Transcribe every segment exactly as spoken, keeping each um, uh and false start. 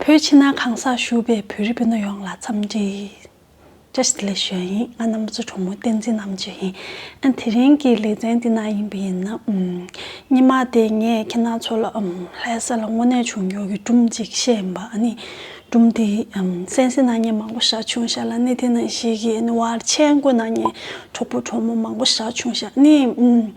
བོད་ཕྱི་ནང་གང་སར་བཞུགས་པའི་བོད་རིགས་སྤུན་ཟླ་ཡོངས་ལ་འཚམས་འདྲི། བཀྲ་ཤིས་བདེ་ལེགས་ཞུ་ཡ་ཡིན། ང་རྣམ་པ་ཚོའི་གྲོགས་མོ་བསྟན་འཛིན་རྣམ་དཔྱོད་ཡིན། ཨ་དེ་རིང་གི་ལེ་ཚན་འདི་ནང་ཡིན་པ་ཡིན་ན། ཨུམ། སྔོན་མ་དེ་ངས་ཁྱེད་རྣམ་ཚོ་ལ། ཨུམ། ལྷ་ས་ལ་དངོས་གནས་བྱུང་ཡོད་ཀྱི་སྒྲུང་གཅིག་བཤད་ཡིན་པ། ཨ་ནི་སྒྲུང་དེ། ཨུམ། གསན་གཟིགས་གནང་མཁན་མང་པོ་ཞེ་དྲག་བྱུང་ཤག་ལ། ཨ་ནི་དེ་ནང་བཞིན་གྱི་ཨ་ནི་ཝར་མཆན་འགོད་གནང་མཁན་གྲོགས་པོ་གྲོགས་མོ་མང་པོ་ཞེ་དྲག་བྱུང་ཤག། ཨ་ནི། ཨུམ།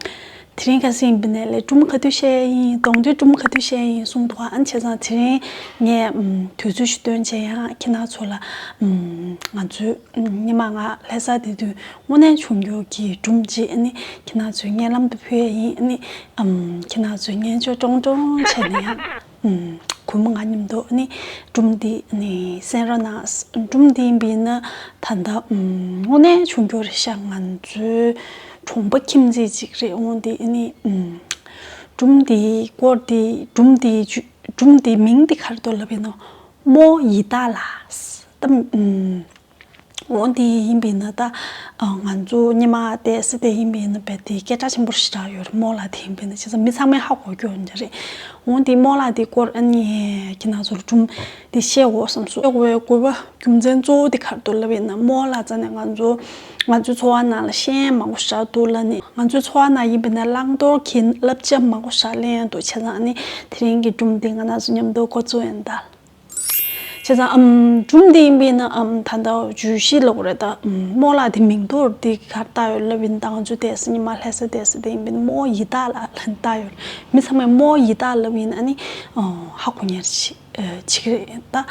དེ་རིང་ཁ་སང་ཡིན་པ་ནས་ལས་སྒྲུང་ག་དུས་བཤད་ཡིན། གདོང་དུས་སྒྲུང་ག་དུས་བཤད་ཡིན་གསུངས་འདུག་ག། ཨ་ནི་བྱས་ཙང་དེ་རིང་ངས། ཨུམ། དུས་ཚོད་ཞིག་བཏོན་བྱས་ཡང་ཁྱེད་རྣམ་ཚོ་ལ། ཨུམ། ང་ཚོའི། ཨུམ། སྔོན་མ་ང་ལྷ་ས་དེ་དུས་དངོས་གནས་བྱུང་ཡོད་ཀྱི་སྒྲུང་ཅིག་ཨ་ནི་ཁྱེད་རྣམ་ཚོའི་སྙན་ལམ་དུ་ཕུལ་ཡ་ཡིན། ཨ་ནི། ཨུམ། ཁྱེད་རྣམ་ཚོས་སྙན་ཅོ་ཀྲོང་ཀྲོང་བྱས་ནས་ཡང་། ཨུམ། གུས་མོ་ང་མཉམ་དུ་ཨ་ནི་སྒྲུང་འདི་ཨ་ནི་གསན་རོགས་གནང་། སྒྲུང་འདི་ཡིན་པ་ཡིན་ན་ད་ལྟ། ཨུམ། དངོས་གནས་བྱུང་རྒྱུ་རེད་ཤག། ང་ཚོའི་གྲོང་པ་ཁྱིམ་མཚེས་ཅིག་རེད། འོ་འདི་ཨ་ནི། ཨུམ། སྒྲུང་འདིའི་སྐོར་འདི། སྒྲུང་འདིའི་ཇུ། སྒྲུང་འདིའི་མིང་འདི་ག་རེ་འདུག་ལབ་ཡིན་ན་རྨོ་ཡི་དྭགས་ལགས། ད། ཨུམ། འོ་འདི་ཡིན་པ་ཡིན་ན་ད། ཨ། ང་ཚོ་སྔོན་མ་བལྟས་ཚེ་དེ་ཡིན་པ་ཡིན་ན་རྦད་དེ་སྐད་གྲགས་ཆེན་པོ་ཞེ་དྲག་ཡོད་རེད། རྨོ་ལགས་དེ་ཡིན་པ་ཡིན་ན་བྱས་ཙང་མི་ཚང་མས་ཧ་གོ་རྒྱུ་ཡོད་འདྲ་རེད། འོ་འདི་རྨོ་ལགས་དེའི་སྐོར་ཨ་ནི་ཁྱེད་རྣམ་ཚོ་ལ་སྒྲུང་འདི་བཤད་དགོས་བསམ་སོང་། བཤད་དགོས་པའི་དགོས་པ་རྒྱུ་མཚན་གཙོ་བོ་དེ་ག་རེ་འདུག་ལབ་ཡིན་ན། རྨོ་ལགས་རྩ་ནས་ང་ཚོ་ང་ཚོའི་འཚོ་བ་ནང་ལ་ཤེས་ཡོན་མང་པོ་ཞེ་དྲག་འདུག་ལབ་ནས། ང་ཚོའི་འཚོ་བ་ནང་ཡིན་པ་ཡིན་ན་བླང་དོར་གྱི་བསླབ་བྱ་མང་པོ་ཞེ་དྲག་ལེན་ཡོད་འདུག། བྱས་ཙང་ཨ་ནི་དེ་རིང་གི་སྒྲུང་འདི་ང་རྣམ་ཚོ་མཉམ་དུ་འགོ་བཙུགས་ཡིན་ད། བྱས་ཙང་། ཨམ། སྒྲུང་འདི་ཡིན་པ་ཡིན་ན། ཨམ། ད་ལྟ་བརྗོད་གཞི་ལབ་དགོས་རེད་ད། ཨམ། རྨོ་ལགས་དེ་མིང་ཐོག་འདི་ག་རེ་བཏགས་ཡོད་ལབ་ཡིན་ན། ད་ང་ཚོ་བལྟས་ཚེ་སྔོན་མ་ལྷ་ས་བལྟས་ཚེ་དེ་ཡིན་པ་ཡིན་ན་རྨོ་ཡི་དྭགས་ལགས་ལབ་བཏགས་ཡོད། མི་ཚང་མས་རྨོ་ཡི་དྭགས་ལབ་ཡིན་ན་ཨ་ནི། ཨོ། ཧ་གོ་མཁན་ཞིག་ཨ། བྱེད་ཀྱི་རེད་ད།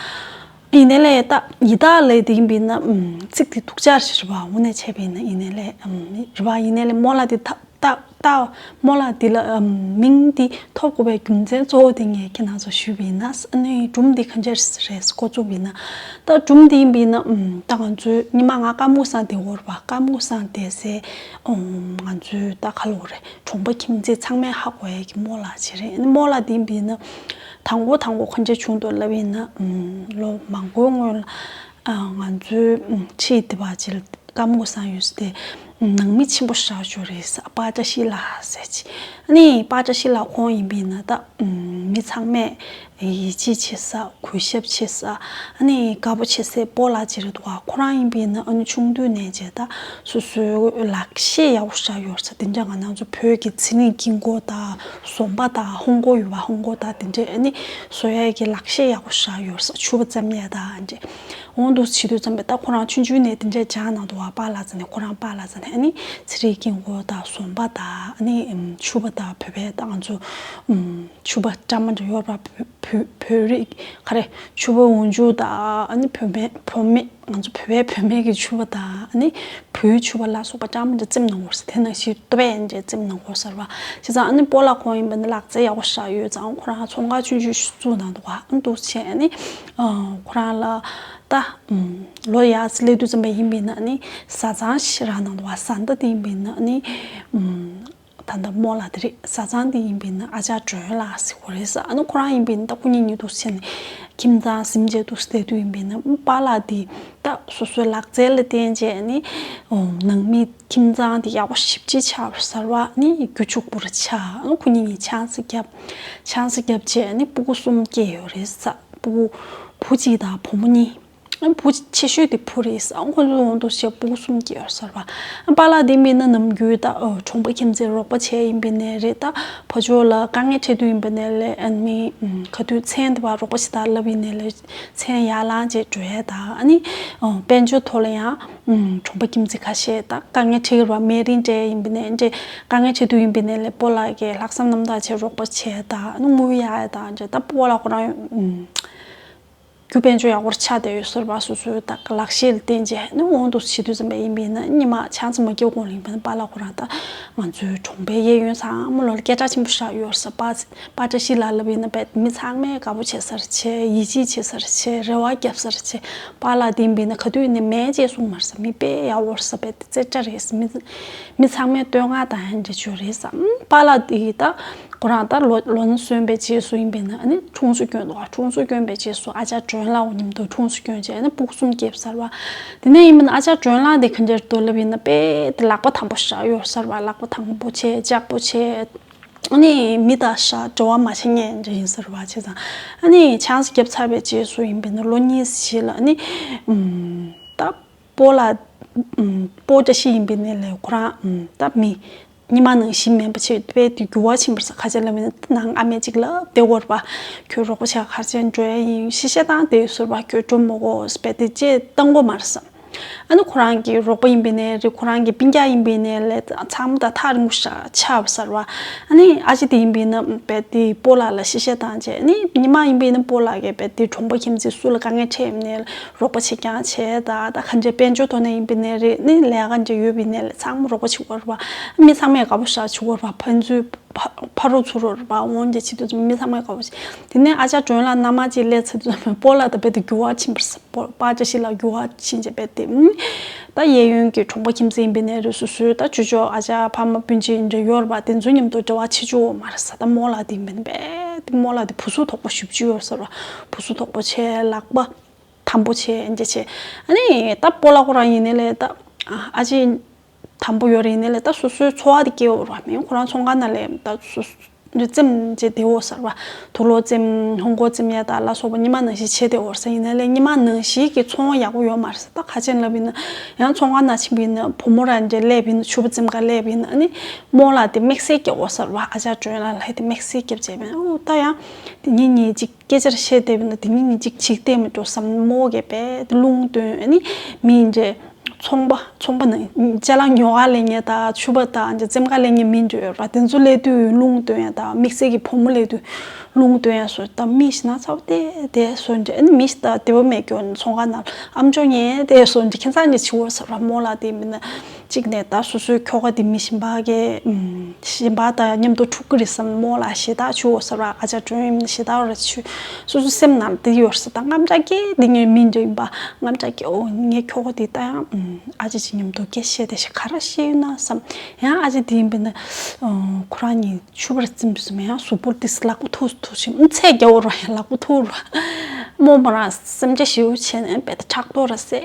ཡིན་ནའི་ལས་ད་ཡི་དྭགས་ལབ་དེ་ཡིན་པ་ཡིན་ན། ཨམ། ཚིག་དེ་སྡུག་ཅག་ཞིག་རེད་པ། དངོས་གནས་བྱས་པ་ཡིན་ན། ཡིན་ནའི་ལས། ཨམ། རེད་པ། ཡིན་ནའི་ལས་རྨོ་ལགས་དེ་ད། ད་ལྟ་རྨོ་ལགས་འདི་ལ། ཨམ། མིང་འདི་ཐོབ་དགོས་པའི་རྒྱུ་མཚན་གཙོ་བོ་དེ་ངས་ཁྱེད་རྣམ་ཚོར་ཞུས་པ་ཡིན་ན། ཨ་ནི་སྒྲུང་འདི་ག་འདྲ་རེད་འགོ་བཙུགས་པ་ཡིན་ན། ད་སྒྲུང་འདི་ཡིན་པ་ཡིན་ན། ཨམ། ད་ང་ཚོའི་སྔོན་མ་ང་ཀརྨ་སྐུ་བཟང་བསྡད་ཡོད་རེད་པ། ཀརྨ་སྐུ་བཟང་བསྡད་སའི། ཨམ། ང་ཚོའི་ད་ག་ལབ་དགོས་རེད། གྲོང་པ་ཁྱིམ་མཚེས་ཚང་མས་ཧ་གོ་ཡ་གི་རྨོ་ལགས་ཅིག་རེད། ཨ་ནི་རྨོ་ལགས་འདི་ཡིན་པ་ཡིན་ན། དང་པོ་དང་པོ་ག་འདྲ་བྱུང་འདུག་ལབ་ཡིན་ན། ཨམ། ལོ་མང་པོའི་སྔོན་ལ། ཨ། ང་ཚོའི། ཨམ། ཁྲིད་དེ་བ་ཅིག་ལ་ཀརྨ་སྐུ་བཟང་ཡོད་ས་དེ། ཨམ། ནང་མི་ཆེན་པོ་ཞེ་དྲག་ཅིག་ཡོད་རེད་ཟེར། པ་བཀྲ་ཤིས་ལགས་ཟེར་ཅིག། ཨ་ནི་པ་བཀྲ་ཤིས་ལགས་ཁོང་ཡིན་པ་ཡིན་ན་ད། ཨམ། མི་ཚང་མས་ཡིད་ཆེས་བྱེད་ས། གུས་ཞབས་བྱེད་ས། ཨ་ནི་དགའ་པོ་བྱེད་སའི་སྤོ་ལགས་ཅིག་རེད་འདུག་ག། ཁོ་རང་ཡིན་པ་ཡིན་ན་ཨ་ནི་ཆུང་དུས་ནས་བྱས་ད་སོ་སོའི་ལག་ཤེས་ཡག་པོ་ཞེ་དྲག་ཡོད་ས། དེ་འདྲ་ང་རང་ཚོ་བོད་ཀྱི་ཚེ་རིང་དཀྱིལ་འཁོར་དང་། ཟོམ་པ་དང་། ཧོང་ཀོ་ཡོད་པ། ཧོང་ཀོ་དང་དེ་འདྲ་ཨ་ནི་བཟོ་ཡ་གི་ལག་ཤེས་ཡག་པོ་ཞེ་དྲག་ཡོད་ས། ཕྱུ་པ་བཙེམ་ཡ་དང་འདྲ། འོ་འདུག་བྱེད་དུས་ཙམ་པ་ད་ཁོ་རང་ཆུང་ཆུང་ནས་དེ་འདྲ་སྦྱངས་གནང་འདུག་ག། པཱ་ལགས་རྩ་ནས། ཁོ་རང་པཱ་ལགས་རྩ་ནས་ཨ་ནི་ཚེ་རིང་དཀྱིལ་འཁོར་དང་། ཟོམ་པ་དང་། ཨ་ནི་ཨམ། ཕྱུ་པ་དང་། བོད་པའི་ད་ང་ཚོ། ཨམ། ཕྱུ་པ་འདྲ་མི་འདྲ་ཡོད་རེད་པ། བོད། བོད། བོད་རིགས་ག་རེ། ཕྱུ་པ་འོག་འཇུག་དང་། ཨ་ནི་བུད་མེད། བུད་མེད། ང་ཚོ་བོད་པའི་བུད་མེད་ཀྱི་ཕྱུ་པ་དང་། ཨ་ནི་བོའི་ཕྱུ་པ་ལ་སོགས་པ་འདྲ་མི་འདྲ་བཙེམ་གནང་གི་ཡོད་ས། དེ་ནང་བཞིན་ཏོ་བས་འདྲ་བཙེམ་གནང་གི་ཡོད་ས་རེད་པ། བྱས་ཙང་ཨ་ནི་སྤོ་ལགས་ཁོང་ཡིན་པ་ཡིན་ན་ལག་རྩལ་ཡག་པོ་ཞེ་དྲག་ཡོད་ཙང་ཁོ་རང་ཚོང་ཁང་ཆུང་ཆུང་ཞིག་བཙུགས་གནང་འདུག་ག། ཨ་འདུག་བྱས་ཨ་ནི། ཨ། ཁོ་རང་ལ་ད། ཨམ། ལོ་ཡར་སླེབས་དུས་ཙམ་པ་ཡིན་པ་ཡིན་ན་ཨ་ནི་བཟའ་ཚང་ཞིག་རག་གནང་འདུག་ག། བཟའ་ཟླ་དེ་ཡིན་པ་ཡིན་ན་ཨ་ནི། ཨམ། ད་ལྟ་རྨོ་ལགས་དེ་རེད། བཟའ་ཚང་དེ་ཡིན་པ་ཡིན་ན་ཨ་ཅག་སྒྲོན་ལགས་ཟེར་གྱི་ཡོད་རེད་ཟེར། ཨ་ནི་ཁོ་རང་ཡིན་པ་ཡིན་ན་ད་སྐུ་ཉིད་ཉིད་དུ་བྱས་ནས་ཁྱིམ་ཚང་ཟིན་བྱས་འདུག་སེ་བསྡད་དུས་ཡིན་པ་ཡིན་ན། ཨམ། པཱ་ལགས་དེ་ད་སོ་སོའི་ལག་རྩལ་ལ་བརྟེན་བྱས་ནས། ཨོ། ནང་མི་ཁྱིམ་ཚང་དེ་ཡག་པོ་ཞེ་པོ་ཅིག་ཆགས་པ་རེད་ཟེར་བ། ཨ་ནི་རྒྱུ་ཕྱུག་པོ་རུ་ཆགས། ཨ་ནི་སྐུ་ཉིད་ཉིད་ཆང་ས་བརྒྱབ། ཆང་ས་བརྒྱབ་བྱས་ཨ་ནི་སྤུ་གུ་གསུམ་སྐྱེས་ཡོད་རེད་ཟེར། སྤུ་གུ་བུ་གཅིག་དང་བུ་མོ་གཉིས། ཨ་ནི་བུ་ཆེ་ཤོས་དེ་བུ་རེད་ཟེར། ཨ་ནི་ཁོ་ཚོ་འོ་འདུག་སེ་བྱས་སྤུ་གུ་གསུམ་སྐྱེས་ཡོད་ཟེར་བ། ཨ། པཱ་ལགས་དེ་ཡིན་པ་ཡིན་ན་ནམ་རྒྱུན་ད། ཨོ། གྲོང་པ་ཁྱིམ་མཚེས་རོགས་པ་བྱས་ཡིན་པ་ཡིན་ནའི་རེད། ད་ཕར་ཕྱོགས་ལ་དཀའ་ངལ་འཕྲད་དུས་ཡིན་པ་ཡིན་ནའི་ལས། ཨ་ནི། ཨམ། ག་དུས་མཚན་དེ་བ་རོགས་པ་བྱེད་དང་ལབ་ཡིན་ནའི་ལས་མཚན་ཡར་ལངས་བྱས་འགྲོ་ཡ་དང་། ཨ་ནི། ཨོ། དཔལ་འབྱོར་ཐོག་ལ་ཡང་། ཨམ། གྲོང་པ་ཁྱིམ་མཚེས་ཁ་ཤས་ད་དཀའ་ངལ་འཕྲད་ཀྱི་རེད་པ། སྨན་རིན་སྤྲད་ཡིན་པ་ཡིན་ནའི་འདྲ། དཀའ་ངལ་འཕྲད་དུས་ཡིན་པ་ཡིན་ནའི་ལས་སྤོ་ལགས་ཀྱིས་ལྷག་བསམ་རྣམ་དག་བྱས་རོགས་པ་བྱས་དང་། ཨ་ནི་དངུལ་གཡར་ཡ་དང་འདྲ། ད་སྤོ་ལགས་ཁོ་རང་། ཨམ། རྒྱུ་དཔལ་འབྱོར་ཡག་པོ་ཆགས་བསྡད་ཡོད་ཟེར་བ། སོ་སོའི་ད་ལག་ཤེས་ལ་བརྟེན་བྱས་ནི་འོ་འདུག་བྱེད་དུས་ཙམ་པ་ཡིན་པ་ཡིན་ན། སྔོན་མ་ཆང་ས་མ་བརྒྱབ་གོང་ལ་ཡིན་པ་ན་པཱ་ལགས་ཁོ་རང་ད་ང་ཚོའི་གྲོང་པའི་གཡས་གཡོན་ཚང་མ་ལོག་ལ་སྐད་གྲགས་ཆེན་པོ་ཞེ་དྲག་ཡོད་ཟེར། པཱ། པཱ་བཀྲ་ཤིས་ལགས་ལབ་ཡིན་ན་རྦད་མི་ཚང་མས་དགའ་པོ་བྱེད་ས་རེད་བྱས། ཡིད་ཆེས་བྱེད་ས་རེད་བྱས། རེ་བ་བརྒྱབ་ས་རེད་བྱས། པཱ་ལགས་དེ་ཡིན་པ་ཡིན་ན་ག་དུས་ཡིན་ནའི་མེད་ཅེས་གསུངས་མ་རེད་ཟེར། མི་དཔེ་ཡག་པོ་རེད་ཟེར། རྦད་དེ་རྩེ་གྲ་རེད་ཟེར། མི། མི་ཚང་མས་བསྟོད་བསྔགས་དང་ཡང་འདྲ་ཅིག་རེད་ཟེར། ཨམ། པཱ་ལགས་དེ་ད། ཁོ་རང་ད་ལོ། ལོ་ན་སོན་པའི་རྗེས་སུ་ཡིན་པས་ན་ཨ་ནི་འཁྲུངས་གསོལ་སྐྱོན་འདུག་ག། འཁྲུངས་གསོལ་སྐྱོན་པའི་རྗེས་སུ་ཨ་ཅག་སྒྲོན་ལགས་མཉམ་དུ་འཁྲུངས་གསོལ་སྐྱོན་བྱས་ཨ་ནི་སྤུ་གུ་གསུམ་སྐྱེས་ཟེར་བ། དེ་ནས་ཡིན་པས་ན་ཨ་ཅག་སྒྲོན་ལགས་དེ་ག་འདྲ་འདུག་ལབ་ཡིན་ན་དཔེ་དེ་ལག་པ་ཐང་པོ་ཞེ་དྲག་ཡོད་ཟེར་བ། ལག་པ་ཐང་པོ་བྱས། ལྕགས་པོ་བྱས། ཨ་ནི་མི་དང་ཤ་འབྲེལ་བ་མ་བྱེད་མཁན་འདྲ་ཡིན་ཟེར་བ་བྱས་ཙང་། ཨ་ནི་ཆང་ས་བརྒྱབ་ཚར་བའི་རྗེས་སུ་ཡིན་པས་ན་ལོ་གཉིས་ཤིག་ལ་ཨ་ནི་ད་སྤོ་ལགས་སྤོ་བཀྲ་ཤིས་ཡིན་པའི་ནས་ལས་ཁོ་རང་ད་མི་ཉི་མ་ནང་བཞིན་མིན་པ་བྱས་དཔེ་དེ་འགྱུར་བ་ཕྱིན་པར་ས་ཁ་ཆེ་ལ་མིན་ནང་ཨ་མས་ཅིག་ལབ་བདེ་བར་པ་ཁྱོད་རོགས་པ་བྱ་གར་ཆེན་འགྲོ་ཡ་ཡིན་ཤི་བཤད་སྟངས་དེ་ཟུར་པ་ཁྱོད་འགྲོ་མི་དགོས་སྤེ་དེ་ཅེས་བཏང་དགོས་མ་རེད་བསམ། ཨ་ནི་ཁོ་རང་གི་རོགས་པ་ཡིན་པའི་ནས་རེད། ཁོ་རང་གི་སྤུན་ཀྱག་ཡིན་པའི་ནས་ལས་ཚང་མ་ད་ཐག་རིང་པོ་ཤ་ཆགས་པ་ཟེར་བ། ཨ་ནི་ཨ་ཅེ་དེ་ཡིན་པའི་ན་བས་དེ་སྤོ་ལགས་ལ་ཤི་བཤད་བཏང་བྱས། ཨ་ནི་ཉི་མ་ཡིན་པའི་ན་སྤོ་ལགས་ཀྱིས་བས་དེ་གྲོང་པ་ཁྱིམ་མཚེས་སུ་ལ་དཀའ་ངལ་འཕྲད་ཡིན་ནས་རོགས་པ་བྱེད་རྐྱང་བྱས། ད་ད་ག་འདྲའི་དཔལ་འབྱོར་ཐོག་ནས་ཡིན་པའི་ནས་རེད། ཨ་ནི་ལས་ཀ་འདྲ་ཡོད་པའི་ནས་ལས་ཚང་མ་རོགས་པ་བྱེད་དགོས་རེད་བ། མི་ཚང་མས་དགའ་པོ་ཤ་བྱེད་དགོས་རེད་བ། ཕན་ཚུན་ཕ་ཕ་རོགས་ཚུར་རོགས་རེད་བ། འོང་འདྲ་བྱེད་དུས་ཙམ་མི་ཚང་མས་དགའ་པོ་བྱེད། དེ་ནས་ཨ་ཅག་སྒྲོན་ལགས་མནའ་མ་གཅིག་སླེབས་ཚར་དུས་ཙམ་སྤོ་ལགས་ད་བས་དེ་འགྱུར་བ་ཕྱིན་པར་ས། པ་བཀྲ་ཤིས་ལགས་འགྱུར་བ་ཕྱིན་བྱས་བས་དེ། ད་གཡས་གཡོན་གྱི་གྲོང་པ་ཁྱིམ་མཚེས་ཡིན་པའི་ནས་རེད། སོ་སོའི་ད་ཅོ་ཅོ་ཨ་ཅག་ཕ་མ་སྤུན་མཆེད་འདྲ་ཡོད་རེད་བ། དེ་ཚོ་མཉམ་དུ་འབྲེལ་བ་བྱེད་ཆོག་མ་རེད་ས། ད་རྨོ་ལགས་དེ་ཡིན་པའི་ནས་བས་དེ་རྨོ་ལགས་དེ་བུ་སུ་དོག་པོ་ཞེ་པོ་ཅིག་ཡོད་ས་རེད་བ། བུ་སུ་དོག་པོ་བྱས་ལག་པ་དམ་པོ་བྱས་འདྲ་བྱས། ཨ་ནི་ད་སྤོ་ལགས་ཁོ་རང་ཡིན་ནའི་ལས་ད་ཨ་ཅེ་དམ་པོ་ཡོད་རེད། ཡིན་ནའི་ལས་ད་སོ་སོའི་འཚོ་བ་དེ་སྐྱེལ་འོར་བ་མིན། ཁོ་རང་ཚོང་ཁང་ནང་ལས་ད་སོ་སོ་རྩེམ་བྱས་བསྡད་འོ་ཟེར་བ། དུག་ལོག་རྩེམ་ཧོང་གོ་རྩེམ་ཡ་ད་ལ་སོགས་པ་ཉི་མ་ནང་བཞིན་བྱས་བསྡད་འོ་ཟེར། ཡིན་ནའི་ལས་ཉི་མ་ནང་བཞིན་གྱི་ཚོང་ཡག་པོ་ཡོད་མ་རེད་ཟེར། ད་ཁ་ཆེན་ལབ་ཡིན་ན་ཡང་ཚོང་ཁང་ནང་ཕྱིན་པ་ཡིན་ན་བུ་མོ་རང་འདྲ་སླེབས་ཡིན་ན་ཕྱུ་པ་རྩེམ་ག་སླེབས་ཡིན་ན་ཨ་ནི་རྨོ་ལགས་དེ་དམིགས་བསལ་སྐྱེ་འོ་ཟེར་བ། ཨ་ཅག་སྒྲོན་ལགས་ལ་དེ་དམིགས་བསལ་སྐྱེ་བྱས་པ་ཡིན། ཨོ་ད་ཡང་དེ་ཉིན་ཉིན་གཅིག་སྐད་ཆ་བཤད་བསྡད་པ་ཡིན་ན་དེ་ཉིན་ཉིན་གཅིག་ཅིག་བལྟས་མི་འགྲོ་བསམ། རྨོ་གིས་བས་དེ་རླུང་བཏོན། ཨ་ནི་མི་འདྲ་ཚོང་པ་ཚོང་པ་ནང་ཅ་ལག་ཉོ་ག་ལེན་མཁན་དང་ཕྱུ་པ་དང་རྩེམ་ག་ལེན་མཁན་མི་འདྲ་ཡོད་ར། དེ་ཚོ་སླེབས་དུས་རླུང་བཏོན་ཡ་དང་དམིགས་བསལ་གྱི་བུ་མོ་སླེབས་དུས་རླུང་བཏོན་ཡ་སོགས་དང་མི་ཞིག་ན་ཚ་བ་བལྟས་བསྡད་སོ་འདྲ། ཨ་ནི་མི་ཞིག་དང་བདེ་བ་མེད་སྐྱོ་ནི་ཚོང་ཁང་ནང་ཨམ་ཅོག་ཉན་བསྡད་སོ་འདྲ། ཁྱད་མཚར་འདྲ་བྱེད་འོ་ཟེར་ར། རྨོ་ལགས་དེ་མིན་ན་གཅིག་ནས་ད་སོ་སོའི་ཁྱོ་ག་དེ་མི་གཞན་པ་གི་གཞན་པ་དང་མཉམ་དུ་འཁྲུག་གི་རེད་བསམ། རྨོ་ལགས་ཞེ་དྲག་བྱེད་འོ་ཟེར་ར། ཨ་ཅག་སྒྲོན་ཡིན་ན་ཞེ་དྲག་ར་བྱེད། སོ་སོའི་སེམས་ནང་དེ་ཡོད་ས། ད་རྔམ་ཅག་གི་དེ་ངའི་མི་འདྲ་ཡིན་པ། རྔམ་ཅག་གི་ཨོ་ངའི་ཁྱོ་ག་དེ་ད་ཡང་ཨ་ཅེ་ཅིག་མཉམ་དུ་སྐད་བཤད་བསྡད་ཤག་ག་རེ་བཤད་ཡོད་ན་བསམ། ཡང་ཨ་ཅེ་དེ་ཡིན་པས་ན་ཁོ་རང་གཉིས་ཕྱུ་པ་རྩེམ་བཟོས་མ་ཡང་གཟུགས་པོ་ཏིས་ལག་པ་ཐུག་ཐུག་ཞིག་ཚད་རྒྱ་བོ་ར་ཡང་ལག་པ་ཐུག་ར། རྨོ་མོ་རང་སེམས་ཅན་ཞིའུ་བྱས་ནས་བས་ད་ཕྲག་དོག་ར་སེ་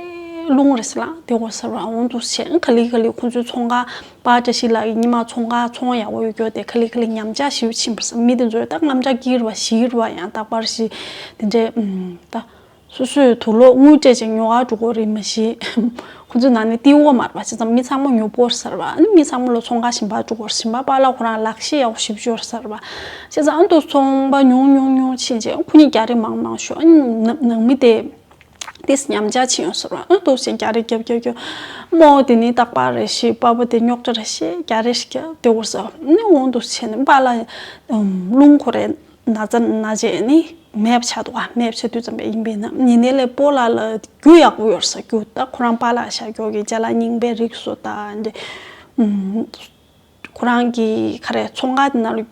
རླུང་རེ་སེ་ལངས་བསྡད་འོ་ཟེར་བ། འོང་འདུག་བྱས་ག་ལེ་ག་ལེ་ཁོ་ཚོའི་ཚོང་ཁང་པ་བཀྲ་ཤིས་ལགས་ཀྱི་ཉི་མ་ཚོང་ཁང་ཚོང་ཡག་པོ་ཡོད་རྒྱུ་དེ་ག་ལེ་ག་ལེ་ཉམས་ཆག་ཞིའུ་ཕྱིན་པ་བསམ། མི་དེ་ཚོས་ད་རྔམ་ཅག་གི་ར་བ་ཞིག་ར་བ་ཡང་རྟག་པར་ཞིག་དེ་འདྲའི་ད། སོ་སོས་དུག་ལོག་དངུལ་སྤྲད་ཅིང་ཉོ་གར་འགྲོ་གི་རེད་མ་གཞི། ཁོ་ཚོའི་ནང་ནས་ཏི་ཝ་མར་བ་བྱས་ཙང་མི་ཚང་མ་ཉོ་པོར་ཟེར་བ། ཨ་ནི་མི་ཚང་མ་ལོ་ཚོང་ཁང་གཞན་པར་འགྲོ་གི་རེད། གཞན་པ་པཱ་ལགས་ཁོ་རང་ལག་ཤེས་ཡག་པོ་ཞེ་པོ་ཅིག་ཡོད་རེད་ཟེར་བ། བྱས་ཙང་ཨ་ནི་ཚོང་པ་ཉུང་ཉུང་ཉུང་ཕྱིན་རྗེས་ཁོ་གཉིས་རྒྱ་རིགས་མང་མང་ཤོར། ཨ་ནི་ནང་མི་དེ་ཏིས་ཉམས་ཆག་ཕྱིན་ཡོང་ཟེར་བ། ཨ་ནི་འདུག་སེ་རྒྱ་རིགས་རྒྱབ་རྒྱབ་རྒྱབ། རྨོ་དེ་ནི་རྟག་པར་རེ་ཞིག་པ་ཕ་དེ་རྙོག་དྲ་རེ་ཞིག་རྒྱ་རིགས་རྒྱབ་དེ་འོ་ཟེར་བ། ཨ་ནི་འོང་འདུག་སེ་བྱས་ནས་པཱ་ལགས་རླུང་ཁོ་རེ། ན་ཚ་ན་བྱས་ནི་མེད་པ་ཆགས་འདུག་ག་མེད་པ་ཆགས་དུས་ཙམ་པ་ཡིན་པས་ན་ཡིན་ནའི་ལས་སྤོ་ལགས་ལ་རྒྱུ་ཡག་པོ་ཡོད་ས། རྒྱུ་ད་ཁོ་རང་པཱ་ལགས་ཤ་རྒྱོ་གི་ཅ་ལག་རྙིང་པའི་རིགས་སུ་ད་འདི་ཁོ་རང་གི་ག་རེ་ཚོང་ཁང་དེ་ནང་ལ་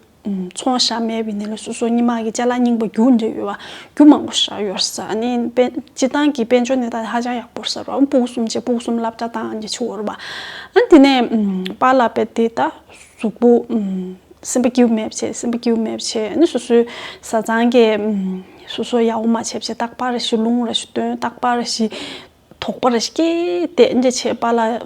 ཚོང་བཞག་མེད་པའི་ནི་ལ་སོ་སོ་ཉི་མ་གི་ཅ་ལག་རྙིང་པ་རྒྱུ་འདྲ་ཡོད་བ། རྒྱུ་མང་པོ་བཞག་ཡོད་ས། ཨ་ནི་དཔལ་སྤྱི་བཏང་གི་དཔལ་འབྱོར་གནས་སྟངས་ཧ་ཅང་ཡག་པོ་ས་ར། སྤུ་གུ་གསུམ་བྱས་སྤུ་གུ་གསུམ་སློབ་གྲྭ་བཏང་རྒྱུ་ཆུ་བོར་བ། ཨ་ནི་དེ་ནས་པཱ་ལགས་པས་དེ་ད་གཟུགས་པོ། སེམས་པ་སྐྱིད་པོ་མེད་པ་བྱས། སེམས་པ་སྐྱིད་པོ་མེད་པ་བྱས། ཨ་ནི་སོ་སོའི་བཟའ་ཚང་གིས་སོ་སོ་ཡག་པོ་མ་བྱས་པ་བྱས། རྟག་པར་ཞིག་རླུང་ར་ཞིག་བཏོན། རྟག་པར་ཞིག་དོགས་པ་ར་ཞིག་སྐྱེས་ཏེ་འདྲ་བྱས། པཱ་ལགས་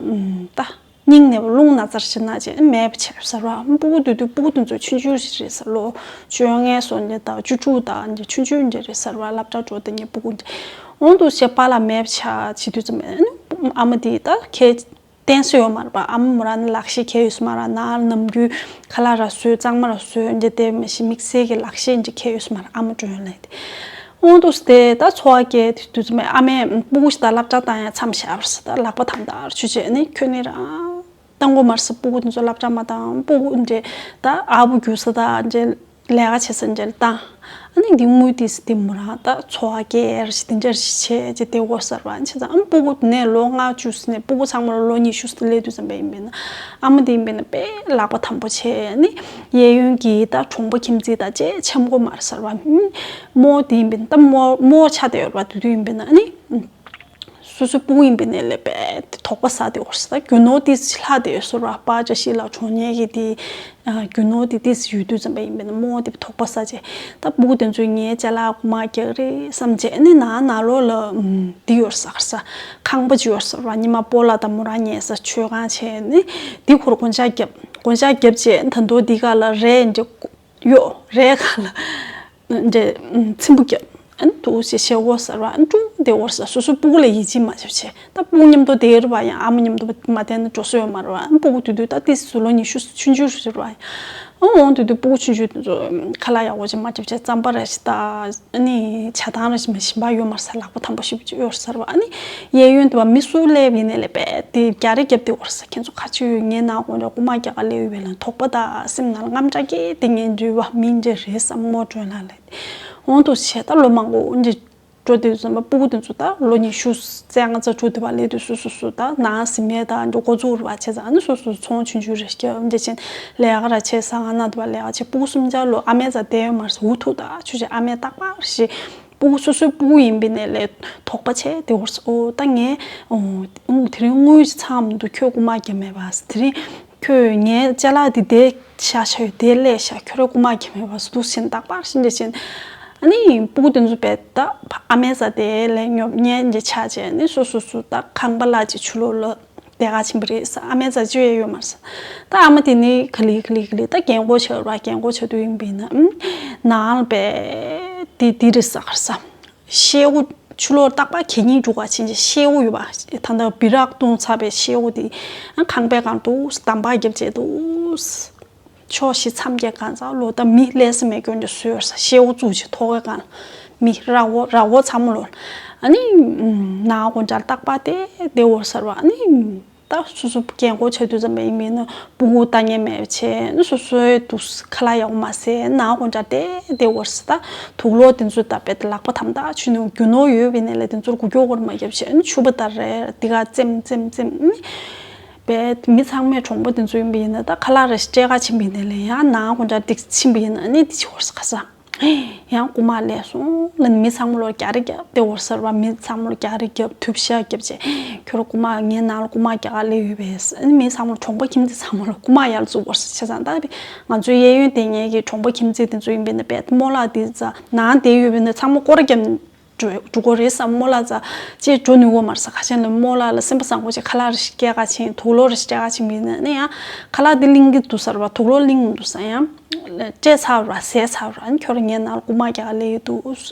ད་སྙིང་ནས་རླུང་ན་ཚ་ཞིག་ན་བྱས་མེད་པ་བྱས་ཟེར་བ། སྤུ་གུ་དེ་དུས་སྤུ་གུ་དེ་ཚོ་ཆུང་ཆུང་ཞིག་རེད་ཟེར། ལོ་བཅོ་ལྔ་སོ་འདྲ་དང་བཅུ་དྲུག་དང་འདྲ་ཆུང་ཆུང་འདྲ་རེད་ཟེར་བ། སློབ་གྲྭ་འགྲོ་དེ་འདྲ་སྤུ་གུ་འདྲ། འོང་འདུག་སེ་པཱ་ལགས་མེད་པ་ཆགས་བྱེད་དུས་ཙམ་པ་ཨ་ནི་ཨ་མ་དེ་ད་ཁྱེད། བསྟན་སྲིད་ཡོད་མ་རེད་པ། ཨ་མ་མོ་རང་ནི་ལག་ཤེས་གལ་ཡོད་ས་མ་རེད། ནང་ནམ་རྒྱུན་ཁ་ལག་ར་བཟོས། གཙང་མ་ར་བཟོས། འདི་དེ་མི་ཤེས། དམིགས་བསལ་གྱི་ལག་ཤེས་འདི་གལ་ཡོད་ས་མ་རེད། ཨ་མ་སྒྲོན་ལགས་དེ། འོང་འདུག་སྟེ་ད་འཚོ་བ་སྐྱེལ་དུས་ཙམ་པ་ཨ་མས་སྤུ་གུ་ཞིག་དང་སློབ་གྲྭ་བཏང་ཡ་མཚམས་བཞག་པ་རེད་ཟེར། ད་ལག་པ་དམ་དར་ཆུ་བྱས་ནི་ཁྱོད་ནི་རང་བཏང་དགོས་མ་རེད་ཟེར། སྤུ་གུ་འདི་ཚོ་སློབ་གྲྭ་མ་བཏང་། སྤུ་གུ་འདྲེ་ད་ཨ་བུ་རྒྱུག་ས་ད་འདྲེ། ལས་ཀ་བྱེད་ས་འདྲ་བཏང་། ཨ་ནི་འདི་དངུལ་ཏིས་འདི་མོ་རང་ད་འཚོ་བ་སྐྱེལ་ཞིག་འདི་འདྲ་ཞིག་བྱས་ཅེས་དེ་འོ་ཟེར་བ། བྱས་ཙང་ཨ་མ་སྤུ་གུ་ནས་ལོ་ལྔ་བཅུ་ཟིན་ནས་སྤུ་གུ་ཚང་མ་ལ་ལོ་ཉི་ཤུ་ཟིན་སླེབས་དུས་ཙམ་པ་ཡིན་པས་ན་ཨ་མ་འདི་ཡིན་པས་ན་དཔེ་ལག་པ་དམ་པོ་བྱས། ཨ་ནི་གཡས་གཡོན་གྱི་ད་གྲོང་པ་ཁྱིམ་མཚེས་དང་བཅས་འཆམ་གོ་མ་རེད་ཟེར་བ། མོ་འདི་ཡིན་པས་ན་ད་མོ་མོ་ཆགས་བསྡད་ཡོད་རེད་པ། དེ་དུས་ཡིན་པས་ན་ཨ་ནི། སོ་སོའི་སྤུ་གུ་ཡིན་པའི་ནས་ལས་པས་དོགས་པ་ཟ་དེ་འོར་ས། ད་རྒྱུ་ནོར་དེ་ལྷག་དེ་ཡོད་སོ་ར། པ་ཅ་ཤི་ལ་གྲོང་ཉེ་གི་དེ་རྒྱུ་ནོར་དེ་དེ་ཡོད་དུས་ཙམ་པ་ཡིན་པའི་ནས་མོ་དེ་དོགས་པ་ཟ་བྱས། ད་སྤུ་གུ་དེ་ཚོས་ངའི་ཅ་ལག་རྐུ་མ་རྒྱག་རེད་བསམ་བྱས་ནི་ན་ན་ལོ་ལ་དེ་ཡོར་ས་གར་ས། ཁང་པ་ཅི་ཡོར་ས་ར། ཉི་མ་སྤོ་ལགས་དང་མོ་རང་ཉལ་ས་མཆོད་ཁང་བྱས་ནི་དེ་ཁོར་གོན་ཆག་རྒྱབ། གོན་ཆག་རྒྱབ་བྱས་ད་དོ་དེ་ག་ལ་རས་འདྲ་གཡོག་རས་ག་ལ་འདྲ་ཚིམ་པོ་རྒྱབ། ཨ་ནི་འདུག་སེ་བྱེད་དགོས་ཟེར་བ། ཨ་ནི་ཀྲུང་བདེ་བོར་ཟེར། སོ་སོའི་སྤུ་གུ་ལ་ཡིད་ཆེས་མ་བྱེད་བྱེད། ད་སྤུ་གུ་མཉམ་དུ་བསྡད་རེད་བ། ཡང་ཨ་མ་མཉམ་དུ་མ་བསྡད་ན་འགྲོ་སྲོལ་ཡོད་མ་རེད་བ། ཨ་ནི་སྤུ་གུ་དུས་དུས་ད་ཏིས་སུ་ལོ་ཉི་ཤུ་ཆུང་ཆུང་རེད་བ། ཨ་འོང་དུས་དུས་སྤུ་གུ་ཆུང་ཆུང་དེ་ཚོ་ཁ་ལག་ཡག་པོ་ཅིག་མ་བྱེད་བྱེད། རྩམ་པ་ར་ཞིག་ད་ཨ་ནི་ཇ་ཐང་ར་ཞིག་མ་ཞིམ་པ་ཡོད་མ་རེད་ཟེར། ལག་པ་ཐམ་པ་ཞིབ་ཅིག་ཡོད་ཟེར་བ། ཨ་ནི་གཡས་གཡོན་དུ་བ་མི་སུ་སླེབས་ཡིན་ནའི་ལས་པས་དེ་རྒྱ་རེ་རྒྱབ་དེ་བོར་ཟེར། ཁྱེད་ཚོ་ཁ་ཆུ་ངའི་ནང་དགོང་དྲོ་རྐུ་མ་རྒྱག་ག་སླེབས་ཡོད་པའི་ལ་དོགས་པ་དང་སེམས་ནང་ལ་རྔམ་སྐྲག་གི་དེ་ངན་འདྲི་བ་མི་འདྲ་རེད་བསམ་ངོ་སྤྲོད་ལ་ལས། འོང་དུ་བྱས་ད་ལོ་མང་པོ་འདི་འགྲོ་དུས་ཙམ་པ་སྤུ་གུ་དེ་ཚོ་ད་ལོ་ཉི་ཤུ་རྩ་ལྔ་རྩ་དྲུག་དེ་བ་སླེབས་དུས་སུ་སུ་སུ་ད་ནང་ཟིན་མེད་ད་འགྲོ་འགོ་བཙུགས་རུ་བ་བྱས་ཙང་ཨ་ནི་སུ་སུ་ཚོང་ཆུང་ཆུང་རེ་སྐྱེ་འདི་ཕྱིན་ལས་ཀ་ར་བྱས་ས་ང་ན་དེ་བ་ལས་ཀ་བྱས། སྤུ་གུ་གསུམ་ཆ་ལོ་ཨ་མའི་རྩ་དེ་ཡོད་མ་རེད། འུ་ཐུག་ད་ཆུ་ཆེ་ཨ་མའི་རྟག་པར་ཞེས་སྤུ་གུ་སོ་སོའི་སྤུ་གུ་ཡིན་པའི་ནས་ལས་དོགས་པ་བྱས་དེ་བོར་ཨོ་ད་ངས་ཨོ་དེ་རིང་དངུལ་ཚང་མི་འདུག་ཁྱོད་རྐུ་མ་རྒྱབ་མེད་པ། དེ་རིང་ཁྱོད་ངའི་ཅ་ལག་འདི་དེ་ཤ་ཤ་ཡོད་དེ་ལས་ཤ་ཁྱོད་ར་རྐུ་མ་རྒྱབ་མེད་པ་སུ་འདུག་ཟིན་རྟག་པར་ཤི་འདྲ་ཕྱིན། ཨ་ནི་སྤུ་གུ་དེ་ཚོ་བས་ད་ཨ་མའི་རྩ་དེ་ལས་ཉོབ་ཉན་འདྲ་ཆགས་བྱས་ནི་སོ་སོ་སོ་ད་ཁང་པ་ལ་ཅིག་ཆུ་ལོག་ལ་དེ་ག་ཕྱིན་པ་རེད་ས། ཨ་མའི་རྩ་ཅི་ཡོད་ཡོད་མ་རེད་ས། ད་ཨ་མ་དེ་ནི་ག་ལི་ག་ལི་ག་ལི་ད་རྒན་གོག་ཆགས་ར། རྒན་གོག་ཆགས་དུས་ཡིན་པས་ན་ཨམ་ནང་ལ་བས་དེ་དེ་རེད་ས་གར་ས། ཤེལ་སྒོ་ཆུ་ལོག་རྟག་པར་གད་སྙིགས་འཇུག་པ་ཕྱིན་ཆད་ཤེལ་སྒོ་ཡོད་པ། ད་ལྟ་སྦི་རག་བཏུང་ཚར་བའི་ཤེལ་སྒོ་དེ་ཨ་ཁང་པའི་སྒང་དུ་འདམ་བག་རྒྱབ་བྱས་འདུག་ཕྱོགས་བཞི་མཚམས་བརྒྱད་གང་ཚང་ལོ་ད་མི་སླེབས་ས་མེད་སྐྱོན་གྱི་བཟོས་ས། ཤེལ་སྒོ་བཙུགས་བྱས་ཐོག་གི་སྒང་ལ་མི་ར་བོ་ར་བོ་ཚང་མ་ལོ། ཨ་ནི་ནང་དགོང་དྲོ་རྟག་པར་དེ་དེ་འོར་ཟེར་བ། ཨ་ནི་ད་སོ་སོ་རྒན་གོག་ཆགས་དུས་ཙམ་པ་ཡིན་མིན་ན་སྤུ་གུ་ལྟ་ཉན་མེད་པ་བྱས་ནི་སོ་སོའི་དུས་ཁ་ལག་ཡག་པོ་མ་ཟས་ནང་དགོང་དྲོ་དེ་དེ་འོར་ཟེར། ད་དུག་ལོག་དེ་ཚོ་ད་བེད་ལག་པ་དམ་ད་ཆུ་ནང་རྒྱུ་ནོར་ཡོད་པའི་ནས་ལས་དེ་ཚོར་འགུལ་སྐྱོད་སྐོར་མ་རྒྱབ་བྱས་ནི་ཆུ་བ་ད་རེ་དེ་ག་ཙེམ་ཙེམ་ཙེམ་ནི། བས་མི་ཚང་མས་གྲོང་པ་དེ་ཚོ་ཡིན་པ་ཡིན་ན་ད་ཁ་ལག་རེ་ཞིག་སྤྲད་ག་ཕྱིན་པ་ཡིན་ན་ལས་ཡང་ནང་དགོང་དྲོ་ཏིག་ཕྱིན་པ་ཡིན་ན་ནི་དེ་ཆི་ཧོར་ས་ཁ་ས། ཡང་རྐུ་མ་སླེབས་སོང་ལ་ནི་མི་ཚང་མ་ལོ་རྒྱ་རེ་རྒྱབ་དེ་ཧོར་ཟེར་བ། མི་ཚང་མ་ལོ་རྒྱ་རེ་རྒྱབ་དུབ་ཤ་རྒྱབ་བྱས་ཁྱོད་ར་རྐུ་མ་ངའི་ནང་ལ་རྐུ་མ་རྒྱག་ག་སླེབས་ཡོད་པས་ནི་མི་ཚང་མ་ལོ་གྲོང་པ་ཁྱིམ་མཚེས་ཚང་མ་ལོ་རྐུ་མ་ཡར་འཛུགས་ཧོར་ས་ཆ་ཚང་ད་ང་ཚོའི་གཡས་གཡོན་དེ་ངེད་ཀྱི་གྲོང་པ་ཁྱིམ་མཚེས་དེ་ཚོ་ཡིན་པ་ཡིན་ན་བས་རྨོ་ལགས་དེ་ཚ་ནང་དེ་ཡོད་པ་ཡིན་ན་ཚང་མ་སྐོར་ར་རྒྱབ་འགྲོ་འགྲོ་གོ་རེད་བསམ། རྨོ་ལགས་ཚ་ཅེས་འགྲོ་ནུས་གོ་མར་ས་ཁ་ཆེན་ལ་རྨོ་ལགས་ལ་སེམས་པ་བཟང་པོ་ཅིག་ཁ་ལག་རེ་ཞིག་སྐྱེལ་ག་ཕྱིན་དུག་ལོག་རེ་ཞིག་སྤྲད་ག་ཕྱིན་པ་ཡིན་ན་ནི་ཡང་ཁ་ལག་འདི་གླེང་གི་འདུག་ཟེར་བ། དུག་ལོག་གླེང་གི་འདུག་ཟེར་ཡང་སྤྲད་ཚར་བ་ཟས་ཚར་བ། ཨ་ནི་ཁྱོད་རང་ངའི་ནང་ལ་རྐུ་མ་རྒྱག་ག་སླེབས་ཡོད་འདུག་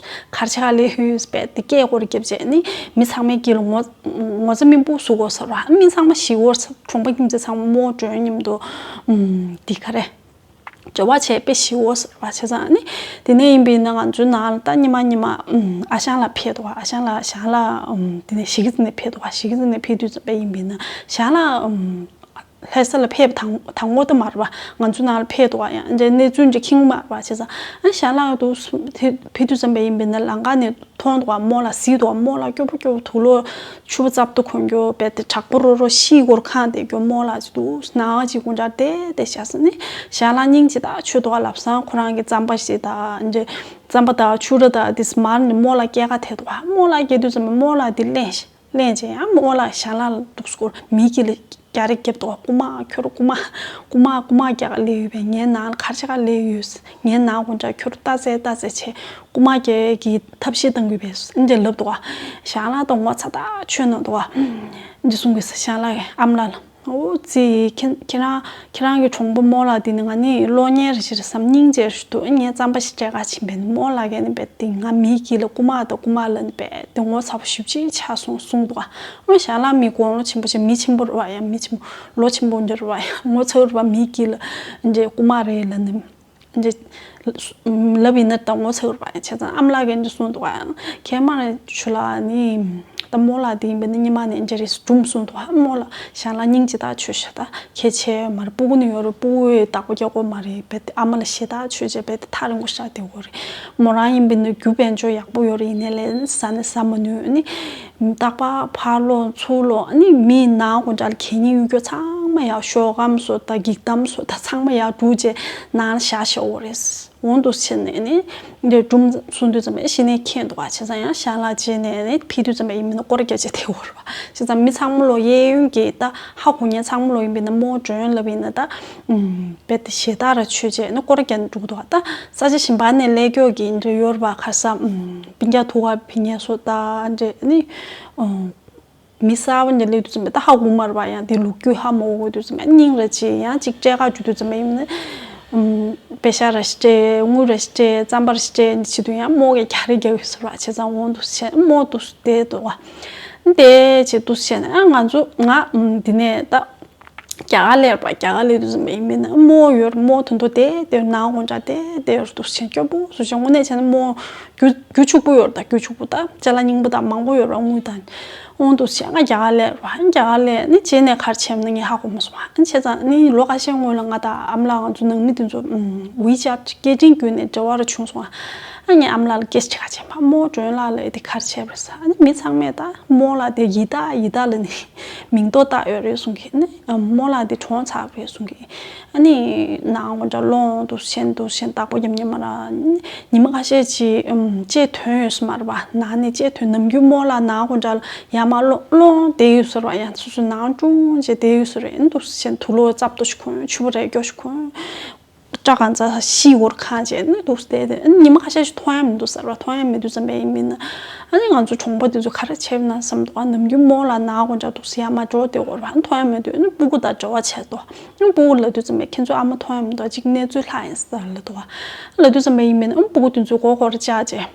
གར་ཆག་ག་སླེབས་ཡོད་པས་དེ་སྐད་སྐོར་རྒྱབ་བྱས་ནི་མི་ཚང་མའི་དཀྱིལ་ལ་ངོ་ངོ་ཚ་སྨིན་པོ་བཟོ་གོ་ཟེར་བ། ཨ་ནི་མི་ཚང་མ་ཞི་གོ་ཟེར། གྲོང་པ་ཁྱིམ་མཚེས་ཚང་མ་རྨོ་མགྲོན་མཉམ་དུ་འདི་ག་རེ། འབྱོར་བ་བྱས་པས་ཞི་འོ་ཟེར་བ་བྱས་ཙང་ནི། དེ་ནས་ཡིན་པས་ན་ང་ཚོའི་ནང་ལ་ད་ཉི་མ་ཉི་མ་ཨ་ཞང་ལགས་ཕེབས་འདུག་ཨ་ཞང་ལགས་ཞང་ལགས་དེ་ནས་གཞིས་ཀ་རྩེ་ནས་ཕེབས་འདུག་གཞིས་ཀ་རྩེ་ནས་ཕེབས་དུས་ཙམ་པ་ཡིན་པས་ན་ཞང་ལགས་ལྷ་ས་ལ་ཕེབས་དང་དང་པོ་ད་མ་རེད་པ། ང་ཚོའི་ནང་ལ་ཕེབས་འདུག་ཡང་འདྲའི་གནས་ཚུལ་འདྲ་མཁྱེན་གྱི་མ་རེད་པ། བྱས་ཙང་ཨ་ཞང་ལགས་འདུག་ཕེབས་དུས་ཙམ་པ་ཡིན་པས་ན་ལམ་ཁ་ནས། མཐོང་འདུག་ག་རྨོ་ལགས་གཟིགས་འདུག་ག་རྨོ་ལགས་སྐྱོ་པོ་སྐྱོ་པོ་དུག་ལོག་ཕྱུ་པ་རྩབ་ཏུ་གོན་རྒྱུ་བས་ཏེ་དྲག་པོ་རོ་རོ་ཤི་སྐོར་ཁང་དེ་རྒྱུ་རྨོ་ལགས་ཅིག་འདུག་ནང་ཅིག་དགོང་དྲ་བལྟས་བལྟས་བཞག་ས་ནི་ཞང་ལགས་སྙིང་རྗེ་ཐག་ཆོད་འདུག་ག་ལབ་སང་ཁོ་རང་གི་རྩམ་པ་ཞིག་དང་འདྲེ་རྩམ་པ་དང་ཕྱུ་ར་དང་དེ་མར་ནི་རྨོ་ལགས་སྐྱེལ་ག་ཐད་འདུག་ག་རྨོ་ལགས་སྐྱེལ་དུས་ཙམ་པ་རྨོ་ལགས་དེ་གླེང་ཞིག་གླེང་རྗེས་ཡང་རྨོ་ལགས་ཞང་ལགས་ལ་འདུག་སྐོར་མིའི་དཀྱིལ་ལ། རྒྱ་རེ་རྒྱབ་འདུག་ག་རྐུ་མ་ཁྱོད་ར་རྐུ་མ་རྐུ་མ་རྐུ་མ་རྒྱག་ག་སླེབས་ཡོད་པས་ངའི་ནང་ལ་གར་ཆག་ག་སླེབས་ཡོད། ངའི་ནང་དགོང་དྲ་ཁྱོད་ར་ལྟ་ཚེ་ལྟ་ཚེ་བྱས་རྐུ་མ་རྒྱག་གི་ཐབས་ཤེས་གཏང་གི་ཡོད་པས་འདྲ་ལབ་འདུག་ག་ཞང་ལགས་དང་ངོ་ཚ་ཐག་ཆོད་ན་འདུག་ག་འདི་གསུང་གི་ས་ཞང་ལགས་ཀྱི་ཨམ་ལགས་ལ་ཨོ་ཙི་ཁྱེད་ཁྱེད་རང་ཁྱེད་རང་གི་གྲོང་པ་རྨོ་ལགས་འདི་ནི་ང་ནི་གློག་བརྙན་རེ་ཞིག་རེད་བསམ་སྙིང་རྗེ་རེ་ཞིག་འདུག་ངས་རྩམ་པ་ཞིག་སྤྲད་ག་ཕྱིན་པས་ནི་རྨོ་ལགས་ཀྱིས་ནི་བས་ཏེ་ང་མིའི་དཀྱིལ་ལ་རྐུ་མ་དང་རྐུ་མ་ལ་ནི་བས་ཏེ་ངོ་ཚ་པོ་ཞེ་པོ་ཅིག་ཆགས་སོང་གསུངས་འདུག་ག་ཨོ་ཞང་ལགས་མི་དགུང་ལོ་ཆེན་པོ་ཅིག་མི་ཆེན་པོ་རེད་བ། ཡང་མི་ཆེན་པོ་ལོ་ཆེན་པོ་འདྲ་རེད་བ། ཡང་ངོ་ཚ་རེད་བ། མིའི་དཀྱིལ་ལ་འདྲེ་རྐུ་མ་རེད་ལ་ནི་འདྲེ་ལབ་ཡིན་ན་ད་ངོ་ཚ་རེད་བ། ཡང་བྱས་ཙང་ཨམ་ལགས་ཀྱིས་འདྲེ་གསུངས་འདུག་ག་ཁྱེད་མ་རེད་ཆུ་ལགས་ནི་ད་རྨོ་ལགས་དེ་ཡིན་པས་ན་ཉི་མ་ནས་འདྲེ་རེད་སྒྲུང་གསུངས་འདུག་ག་རྨོ་ལགས་ཞང་ལགས་སྙིང་རྗེ་ཐག་ཆོད་ཤག་ད་ཁྱེད་ཆེ་མ་རེད་སྤུ་གུ་ནི་ཡོད་རེད། སྤུ་གུའི་བདག་པོ་རྒྱག་དགོས་མ་རེད། བས་ཏེ་ཨ་མ་ལ་ཞེ་ཐག་ཆོད་བྱས་བས་ཏེ་ཐག་རིང་པོ་ཞག་བསྡད་དགོས་རེད། མོ་རང་ཡིན་པས་ན་རྒྱུ་དཔལ་འབྱོར་ཡག་པོ་ཡོད་རེད། ཡིན་ནའི་ལས་ཟ་ནི་ཟ་མ་ནུས་ནི། རྟག་པར་ཕར་ལོག་ཚུར་ལོག་ཨ་ནི་མིའི་ནང་དགོང་དྲ་ལ་གད་སྙིགས་གཡུག་རྒྱུ་ཚང་ ཚང་མ་ཡར་ཤོག་སྒམ་བཟོ་དང་འགྱིག་དམ་བཟོ་དང་ཚང་མ་ཡར་བསྒྲུགས་བྱས་ནང་ལ་བཞག་བཞག་འོ་རེད། འོང་དུ་བྱས་ནས་ནི་འདི་སྒྲུང་གསུང་དུས་ཙམ་པ་ཤི་ནས་ཁེངས་འདུག་ག་བྱས་ཙང་ཡང་ཞལ་ལག་བྱས་ནས་ནི་ཕེབས་དུས་ཙམ་པ་ཡིན་མིན་ན་སྐོར་རྒྱག་བྱས་དེ་འོ་རེད་བ། བྱས་ཙང་མི་ཚང་མ་ལོ་གཡས་གཡོན་གྱི་ད་ཧ་གོ་མཁན་ཚང་མ་ལོ་ཡིན་པས་ན་མོ་མགྲོན་ལབ་ཡིན་ན་ད་རྦད་དེ་ཞེ་དྲག་ར་ཆོད་བྱས་ནི་སྐོར་རྒྱག་ནས་འགྲོ་གི་འདུག་ག་ད་ས་ཆ་གཞན་པ་ནས་སླེབས་མཁན་གྱི་འདྲ་ཡོད་རེད་བ། ཁ་སང་སྤུན་ཀྱག་ཐུག་ག་ཕེབས་མཁན་སོགས་ད་འདྲ་ནི། མི་གསར་པ་འདྲ་སླེབས་དུས་ཙམ་པ་ད་ཧ་གོ་མ་རེད་བ། ཡང་དེ་ལོ་རྒྱུས་ཧ་མ་གོ་དུས་ཙམ་པ་སྙིང་རེ་རྗེ། ཡང་ཅིག་སྤྲད་ག་འགྲོ་དུས་ཙམ་པ་ཡིན་ན་ཨམ། པེ་ཤ་རེ་ཞིག་སྤྲད། དངུལ་རེ་ཞིག་སྤྲད། རྩམ་པ་རེ་ཞིག་སྤྲད། འདི་བྱེད་དུས་ཡང་རྨོ་གིས་རྒྱག་རེས་རྒྱག་གི་ཡོད་ས་རེད་བ། བྱས་ཙང་འོང་དུ་བྱས་རྨོ་དུ་བསྡད་འདུག་ག་བསྡད་བྱས་དུ་བྱས་ནས་ཨ་ང་ཚོ་ང་ཨམ། འདི་ནས་ད་རྒྱ་གར་སླེབས་པ། རྒྱ་གར་སླེབས་དུས་ཙམ་པ་ཡིན་མིན་ན་རྨོ་ཡོད་རེད། རྨོ་དོན་དུ་བསྡད་བསྡད་ནང་དགོང་གྲངས་བསྡད་བསྡད་ཡོད་རེད། དུ་བྱས་སྐྱོ་པོ་བཟོ་བྱས་དངོས་གནས་བྱས་ན་རྨོ་རྒྱུ་རྒྱུ་ཕྱུག་པོ་ཡོད་རེད། ད་རྒྱུ་ཕྱུག་པོ་ད་ཅ་ལག་རྙིང་པ་ད་མང་པོ་ཡོད་རེད། དངུལ་ད་འོང་དུ་བྱས་ང་རྒྱ་གར་སླེབས་རེད་བ། རྒྱ་གར་སླེབས་ནི་བྱས་ནས་ག་རེ་བྱས་ཡིན་ན་ངས་ཧ་གོ་མ་སོང་བ། བྱས་ཙང་ནི་ལོ་ཁ་ཤས་སྔོན་ལ་ང་དང་ཨ་མ་ལགས་ང་ཚོ་ནང་མི་དེ་ཚོ་ཝི་ཅེཊ་སྐད་འཕྲིན་བརྒྱུད་ནས་འབྲེལ་བ་ར་བྱུང་སོང་བ། ཨ་ངས་ཨ་མ་ལགས་ལ་སྐད་ཆ་ག་བྱས་མ་རྨོ་མགྲོན་ལགས་ལ་ཨེ་དེ་ག་རེ་བྱས་པ་རེད་ཟེར། ཨ་ནི་མི་ཚང་མས་ད་རྨོ་ལགས་དེ་ཡི་དྭགས་ཡི་དྭགས་ལ་ནི་མིང་ཐོ་བཏགས་ཡོད་རེད་གསུང་གི། ཨ་ནི་རྨོ་ལགས་དེ་གྲོངས་ཚར་བ་རེད་གསུང་གི། ཨ་ནི་ནང་དགོང་གྲངས་སློང་དུ་ཤེས་དུ་ཤེས་བདག་པོ་རྒྱབ་ཉན་མ་ར། ཉི་མ་ཁ་ཤས་ཅིག་ཨམ། ཅིག་ཐོན་ཡོད་ས་མ་རེད་བ། ནང་ནས་ཅིག་ཐོན། ནམ་རྒྱུན་རྨོ་ལགས་ནང་དགོང་གྲངས་ཡར་མར་སློང་སློང་བསྡད་ཡོད་ས་རེད་བ། ཡང་སོ་སོའི་ནང་ཀྲུང་ཅིག་བསྡད་ཡོད་ས་རེད། ཨ་ནི་འདུག་སེ་བྱས་ནས་དུག་ལོག་ཙབ་ཏོ་ཞིག་གོན། ཕྱུ་པ་རས་སྐྱོ་ཞིག་གོན། སྐྲ་གང་ཚ་ཤི་བོར་ཁང་བྱས་ནས་འདུག་སྟེ། ཨ་ནི་ཉི་མ་ཁ་ཤས་ཤིག་མཐོང་ཡ་མི་འདུག་ཟེར་བ། མཐོང་ཡ་མི་འདུག་ཙམ་པས་ཡིན་མིན་ན། ཨ་ནི་ང་ཚོ་གྲོང་པ་དེ་ཚོ་ག་རེ་བྱས་ན་བསམ་འདུག་ཨ་ནམ་རྒྱུན་རྨོ་ལགས་ནང་དགོང་གྲངས་འདུག་སེ་ཡར་མར་འགྲོ་བསྡད་ཡོད་རེད་བ། ཨ་ནི་མཐོང་ཡ་མི་འདུག་ཨ་ནི་སྤུ་གུ་དང་འབྲེལ་བ་བྱས་ཏོ། ཨ་ནི་སྤུ་གུ་ལབ་དུས་ཙམ་པས་ཁྱེད་ཚོ་ཨ་མ་མཐོང་ཡ་མི་འདུག་ཅིག་གནས་ཚུལ་ལྷག་ཡིན་ཟེར་ལབ་འདུག་ཨ་ལབ་དུས་ཙམ་པས་ཡིན་མིན་ན། ཨ་ནི་སྤུ་གུ་དེ་ཚོས་མགོ་སྐོར་བཅག་བྱས།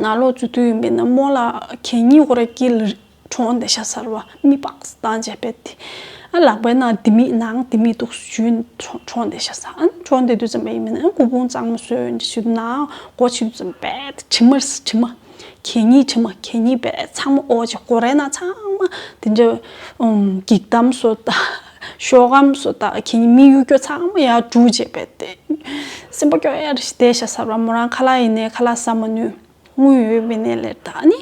ནང་ལོགས་འཛུལ་དུས་ཡིན་པས་ན་རྨོ་ལགས་གད་སྙིགས་ཁོ་ར་དཀྱིལ་ལ་གྲོངས་བསྡད་ཤག་ཟེར་བ། མི་པགས་བཏང་བྱས་རྦད་དེ། ཨ་ལག་པའི་ནང་ལྡེ་མིག་ནང་ལྡེ་མིག་འདུག་སེ་འཇུས་གྲོངས་གྲོངས་བསྡད་ཤག་ཟེར། ཨ་ནི་གྲོངས་བསྡད་དུས་ཙམ་པ་ཡིན་པས་ན་སྐུ་ཕུང་གཙང་མ་བཟོས་འདི་བྱེད་དུས་ནང་སྒོ་ཕྱེ་དུས་ཙམ་པ་རྦད་དེ་དྲི་མ་རེད་ཟེར། དྲི་མ། གད་སྙིགས་དྲི་མ། གད་སྙིགས་རྦད་ཚང་མ་འོ་བྱས་སྒོ་རའི་ནང་ཚང་མ་དེ་འདྲ་ཨུམ། འགྱིག་དམ་བཟོ་དང་ཤོག་སྒམ་བཟོ་དང་གད་སྙིགས་མི་གཡུག་རྒྱུ་ཚང་མ་ཡར་བསྒྲུགས་བྱས་རྦད་དེ། སེམས་པ་སྐྱོ་ཡ་རེ་ཞིག་བསྡད་ཤག་ཟེར་བ། མོ་རང་ཁ་ལག་ཡིན་ནའི་ཁ་ལག་ཟ་མ་ནུས། དངུལ་ཡོད་པའི་ནས་ལས་ད་ནི།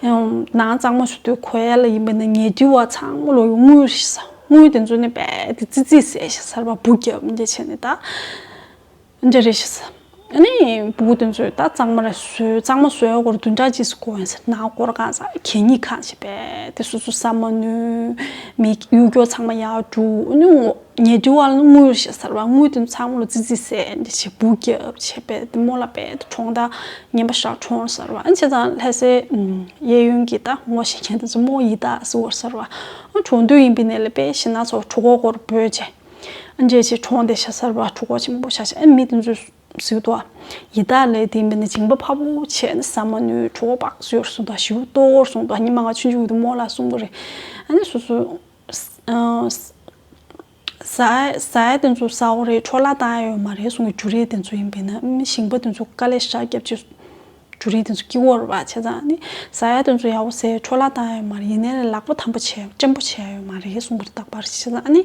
ནང་གཙང་མ་བཟོ་དུས་གོ་ཡ་ལ་ཡིན་པ་ནི་ཉལ་ཁྲི་བ་ཚང་མ་ལོ་ཡི་དངུལ་རེད་ཟེར། དངུལ་དེ་ཚོ་ནི་རྦད་དེ་ཙི་ཙི་ཟས་ཤག་ཟེར་བ། འབུ་རྒྱབ་འདི་བྱས་ནས་ད། འདི་རེད་ཤག་ཟེར། ཨ་ནི་སྤུ་གུ་དེ་ཚོས་ད་གཙང་མ་རེ་བཟོས། གཙང་མ་བཟོས་སྐོར་བདུན་ཕྲག་གཅིག་ཙམ་འགོར་ཡིན་ཟེར། ནང་སྐོར་གང་ཟ་གད་སྙིགས་གང་བྱས་རྦད་དེ་སོ་སོ་ཟ་མ་ནུས། མི་གཡུག་རྒྱུ་ཚང་མ་ཡར་བསྒྲུགས། ཨ་ནི་ངོ་ཉལ་ཁྲི་བ་ལ་དངུལ་ཤག་ཟེར་བ། དངུལ་དེ་ཚང་མ་ལོ་ཙི་ཙི་ཟས་འདི་བྱས་འབུ་རྒྱབ་བྱས་རྦད་དེ་རྨོ་ལགས་རྦད་དེ་གྲོངས་ད་ངན་པ་ཞིག་གྲོངས་ཟེར་བ། ཨ་ནི་བྱས་ཙང་ལྷ་སའི་གཡས་གཡོན་གྱི་ད་ངོ་ཤེས་མཁན་དེ་ཚོ་རྨོ་ཡི་དྭགས་ཟེར་བ་ཟེར་བ། ཨ་གྲོངས་དུས་ཡིན་པའི་ནས་ལས་དཔེ་ཞེད་སྣང་ཚ་བོ་གྲོད་ཁོག་སྐོར་འབོད་བྱས། ཨ་འདྲས་བྱས་གྲོངས་བསྡད་ཤག་ཟེར་བ། གྲོད་ཁོག་ཆེན་པོ་ཆགས་ཤག་ཨ་མི་དེ་ཚོས་ཟེར་གི་འདུག་ཡི་དྭགས་ལབ་དེ་ཡིན་པས་ན་མཇིང་པ་ཕར་བུ་བྱས་ནས་ཟ་མ་ནུས། གྲོད་ཁོག་པགས་ཟེར་སོང་དང་ཞེ་པོ་ལྟོགས་སོང་དང་། ཉི་མ་ང་ཆུང་ཆུང་དུས་རྨོ་ལགས་གསུང་གི་རེད། ཨ་ནི་སོ་སོ་ཟ་ཟ་ཡ་དེ་ཚོ་ཟ་འོ་རེད། འཕྲོ་བརླག་བཏང་ཡ་ཡོད་མ་རེད་གསུང་གི། འབྲུ་རིགས་དེ་ཚོ་ཡིན་པས་ན། ཨ་ནི་ཞིང་པ་དེ་ཚོ་དཀའ་ལས་ཞེ་དྲག་བརྒྱབ་བྱས། འབྲུ་རིགས་དེ་ཚོ་སྐྱིད་པོ་རེད་བ། བྱས་ཙང་ཨ་ནི་ཟ་ཡ་དེ་ཚོ་ཡག་པོ་ཟས། འཕྲོ་བརླག་བཏང་ཡ་ཡོད་མ་རེད། ཡིན་ནའི་ལག་པ་ཐམ་པོ་བྱས་སྤྱང་པོ་བྱས་ཡ་ཡོད་མ་རེད་གསུང་གི་རེད། རྟག་པར། བྱས་ཙང་ཨ་ནི་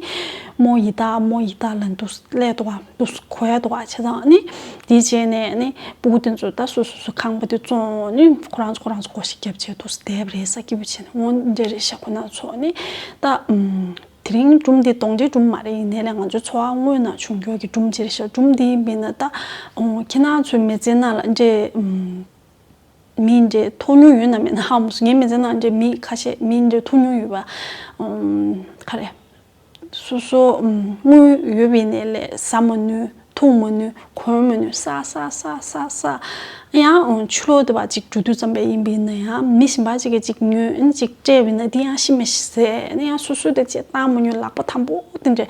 རྨོ་ཡི་དྭགས་རྨོ་ཡི་དྭགས་ལབ་འདུག་སེ་སླེབས་འདུག་ག་འདུག་སེ་གོ་ཡ་འདུག་ག་བྱས་ཙང་ཨ་ནི་དེ་བྱས་ནས་ཨ་ནི་སྤུ་གུ་དེ་ཚོ་ད་སོ་སོ་སོ་ཁང་པ་དེ་བཙོང་ནས་ཁོ་རང་ཚོ་ཁོ་རང་ཚོ་སྒོ་ཕྱེ་རྒྱབ་བྱས་འདུག་སེ་བསྡད་པ་རེད་ས། སྐྱིད་པོ་བྱས་ནས། འོ་འདི་འདྲ་རེད་ཤག་ཁོ་ན་ཚོ་ཨ་ནི་ད་ཨུམ། དེ་རིང་སྒྲུང་འདི་གདོན་འདྲེའི་སྒྲུང་མ་རེད། ཡིན་ནའི་ལས་ང་ཚོའི་འཚོ་བ་དངོས་ནང་བྱུང་རྒྱུ་གི་སྒྲུང་ཅིག་རེད་ཤག་སྒྲུང་འདི་ཡིན་པས་ན་ད། ཨོ། ཁྱེད་རང་ཚོའི་མི་ཚེ་ནང་ལ་འདྲེ། ཨུམ། མི་འདྲེ་ཐུག་མྱོང་ཡོད་ན་མེད་ན་ཧ་མ་སོང་། ངའི་མི་ཚེ་ནང་འདྲེ་མི་ཁ་ཤས་མི་འདྲེ་ཐུག་མྱོང་ཡོད་པ། ཨུམ། ག་རེ། སོ་སོ། ཨུམ། དངུལ་ཡོད་པའི་ནས་ལས་ཟ་མ་ནུས། འཐུང་མ་ནུས། གོན་མ་ནུས། ས་ས་ས་ས་ས། ཡང་ཕྱི་ལོགས་དེ་བ་ཅིག་འགྲོ་དུས་ཙམ་པ་ཡིན་པས་ན་ཡང་མི་གཞན་པ་ཅིག་གིས་ཅིག་ཉོས་ཨ་ནི་ཅིག་སྤྲད་པས་ན་དེ་ཡང་ཤི་མི་ཤི་ཟེར་ནས་ཡང་སོ་སོས་དེ་ཅིག་བཏང་མ་ཉོས། ལག་པ་ཐམ་པོ་དེ་འདྲ་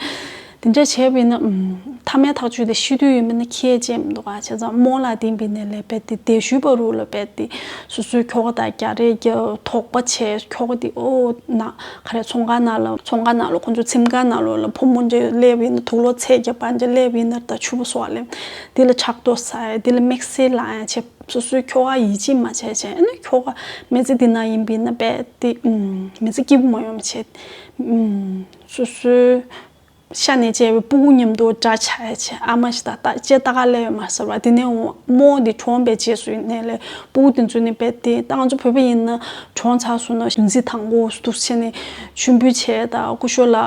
དེ་འདྲ་བྱས་པས་ན། ཨུམ། མཐའ་མའི་ཐག་གཅོད་དེ་ཤི་དུས་ཡིན་པས་ན་ཁྱད་ཅིག་མི་འདུག་ག་བྱས་ཙང་རྨོ་ལགས་དེ་ཡིན་པས་ན་ལས་རྦད་དེ་དེ་ཤུལ་བར་དུ་ལ་རྦད་དེ་སོ་སོའི་ཁྱོ་ག་དང་རྒྱག་རེས་རྒྱབ། དོགས་པ་བྱས། ཁྱོ་ག་དེ་ཨོ་ན། ག་རེ། ཚོང་ཁང་ནང་ལ། ཚོང་ཁང་ནང་ལ། ཁོ་ཚོ་ཚེམ་ཁང་ནང་ལོགས་ལ་ཕོ་མོ་འདྲ་སླེབས་ཡིན་ན། དུག་ལོག་ཚད་རྒྱབ་པ་འདྲ་སླེབས་ཡིན་ན། ད་ཕྱུ་པ་སོགས་སླེབས། དེ་ལ་ཕྱག་རྡོ་ཟ་ཡ། དེ་ལ་དམིགས་བསལ་ལངས་ཡ་བྱས། སོ་སོའི་ཁྱོ་ག་ཡིད་ཆེས་མ་བྱས་བྱས། ཨ་ནི་ཁྱོ་ག་མི་ཚེ་འདི་ན་ཡིན་པས་ན་རྦད་དེ། ཨུམ། མི་ཚེ་སྐྱིད་པོ་མ་ཡོང་བ་བྱས། ཨུམ། སོ་སོའི། ཤ་ནས་བཅད་པའི་སྤུ་གུ་མཉམ་དུ་དགྲ་ཆགས་ཡ་བྱས། ཨ་མ་ཞིག་དང་ད་ལྕེ་ལྟ་ག་སླེབས་ཡོད་མ་རེད་ཟེར་བ། དེ་ནས་རྨོ་འདི་གྲོངས་པའི་རྗེས་སུ་ཡིན་ནའི་ལས་སྤུ་གུ་དེ་ཚོ་ནི་རྦད་དེ། ད་ང་ཚོ་བོད་པ་ཡིན་ན་གྲོངས་ཚར་སོང་ན་སྦྱིན་སྲེག་དང་པོ་འདུག་བྱས་ནས་མཆོད་འབུལ་བྱས་དང་སྐུ་ཞབས་ལ་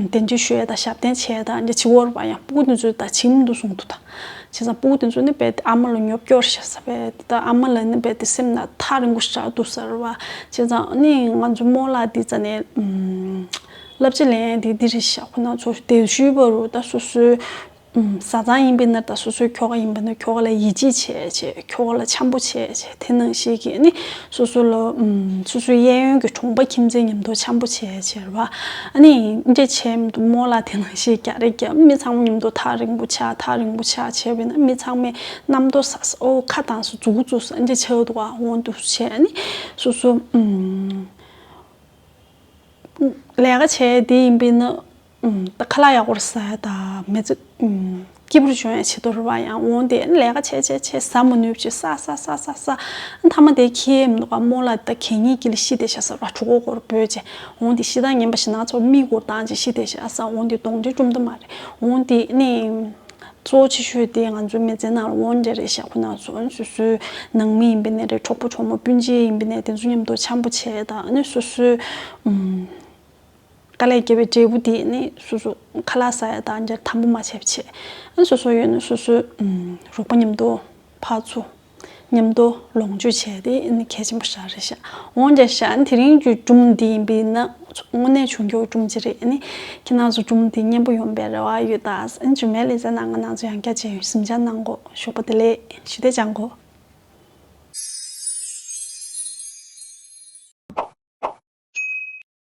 གདན་འདྲེན་ཞུ་ཡ་དང་ཞབས་བརྟན་བྱས་དང་འདི་བྱེད་ཀྱི་ཡོད་རེད་པ། ཡང་སྤུ་གུ་དེ་ཚོ་ད་བྱེད་མི་འདུག་གསུངས་འདུག་ད་བྱས་ཙང་སྤུ་གུ་དེ་ཚོ་ནི་རྦད་དེ་ཨ་མ་ལ་ཉོབ་སྐྱོར་བྱས་ས་རྦད་དེ། ད་ཨ་མ་ལ་ནི་རྦད་དེ་སེམས་ནང་ཐག་རིང་པོ་ཞིག་འདུག་ཟེར་བ། བྱས་ཙང་ནི་ང་ཚོ་རྨོ་ལགས་འདི་རྩ་ནས་ཨུམ། བསླབ་བྱ་ལེན་ཡ་དེ་འདི་རེད་ཤག་ཁོ་ན་ཚོ་དེ་ཞུས་པ་རུ་ད་སོ་སོའི་ཨུམ། བཟའ་ཚང་ཡིན་པ་ན་ད་སོ་སོའི་ཁྱོ་ག་ཡིན་པ་ན་ཁྱོ་ག་ལ་ཡིད་ཆེས་བྱས་བྱས། ཁྱོ་ག་ལ་འཆམ་པོ་བྱས་བྱས། དེ་ནང་བཞིན་གྱི་ནི་སོ་སོ་ལ་ཨུམ། སོ་སོའི་གཡས་གཡོན་གྱི་གྲོང་པ་ཁྱིམ་མཚེས་མཉམ་དུ་འཆམ་པོ་བྱས་བྱས་རེད་པ། ཨ་ནི་འདི་བྱས་མི་འདུག་རྨོ་ལགས་དེ་ནང་བཞིན་རྒྱག་རེས་རྒྱབ། མི་ཚང་མ་མཉམ་དུ་ཐག་རིང་པོ་ཆགས། ཐག་རིང་པོ་ཆགས་བྱས་པས་ན་མི་ཚང་མས་རྣམ་རྟོག་ཟ་ས། ཨོ་ཁ་གདངས་སོང་། མཛུ་གུ་བཙུགས་སོང་། འདི་ཆགས་འདུག་ག་འོ་འདུག་བྱས། ཨ་ནི་སོ་སོ་ཨུམ། ལས་ཀ་བྱས་དེ་ཡིན་པས་ན། ཨུམ། ད་ཁ་ལག་ཡག་པོ་ཟ་ཡ་དང་མི་ཚེ་ཨུམ། སྐྱིད་པོ་བྱུང་ཡ་ཆེད་དུ་རེད་པ། ཡང་འོང་དེ་ལས་ཀ་བྱས་བྱས་བྱས་ཟ་མ་ནུས་བྱས་ཟ་ཟ་ཟ་ཟ་ཟ། མཐའ་མ་དེ་ཁྱེད་མི་འདུག་ག་རྨོ་ལགས་ད་གད་སྙིགས་ཀྱི་ལ་ཤི་བསྡད་ཤག་ཟེར་བ། གྲོད་ཁོག་སྐོར་བོས་བྱས། འོང་དེ་ཤི་སྟངས་ངན་པ་ཞིག་ན་ཚོ་མིག་སྒོར་བཏང་བྱས་ཤི་བསྡད་ཤག་ཟེར། འོང་དེ་གདོན་འདྲེ་བཀྲོངས་ཐུབ་མ་རེད། འོང་དེ་ནི། གཙོ་ཆེ་ཤོས་དེ་ང་ཚོའི་མི་ཚེ་ནང་ལ་འོང་འདྲ་རེད་ཤག་ཁོ་ན་ཚོ་སོ་སོའི་ནང་མི་ཡིན་པ་ནས་རེད། གྲོགས་པོ་གྲོགས་མོ་སྤུན་མཆེད་ཡིན་པ་ནས་དེ་ཚོ་མཉམ་དུ་འཆམ་པོ་བྱས་དང་། ཨ་ནི་སོ་སོའི་ཨུམ། དཀའ་ལས་བརྒྱབ་པའི་འབྲས་བུ་དེ་ནི་སོ་སོ་ཁ་ལག་ཟ་ཡ་དང་འདྲ་དམ་པོ་མ་བྱས་པ་བྱས། ཨ་ནི་སོ་སོ་ཡོད་ན་སོ་སོའི་ཨུམ། རོགས་པ་མཉམ་དུ་ཕར་ཚུར་མཉམ་དུ་ལོངས་སྤྱོད་བྱས་དེ་ནི་གལ་ཆེན་པོ་ཞིག་རེད་ཤག་འོང་འདྲ་ཤག་ཨ་ནི་དེ་རིང་གི་སྒྲུང་འདི་ཡིན་པས་ན་དངོས་གནས་བྱུང་རྒྱུ་སྒྲུང་ཅིག་རེད། ཨ་ནི་ཁྱེད་རང་ཚོ་སྒྲུང་འདི་སྙན་པོ་ཡོང་བའི་རེ་བ་ཡོད། ད་ཨ་ནི་རྗེས་མའི་ལེ་ཚན་ནང་ང་རང་ཚོ་ཡང་བསྐྱར་མཇལ་ཡོང་། གཟིམ་འཇགས་གནང་གོ་ཞོགས་པ་བདེ་ལེགས། ཞུ་བདེ་སྦྱང་གོ།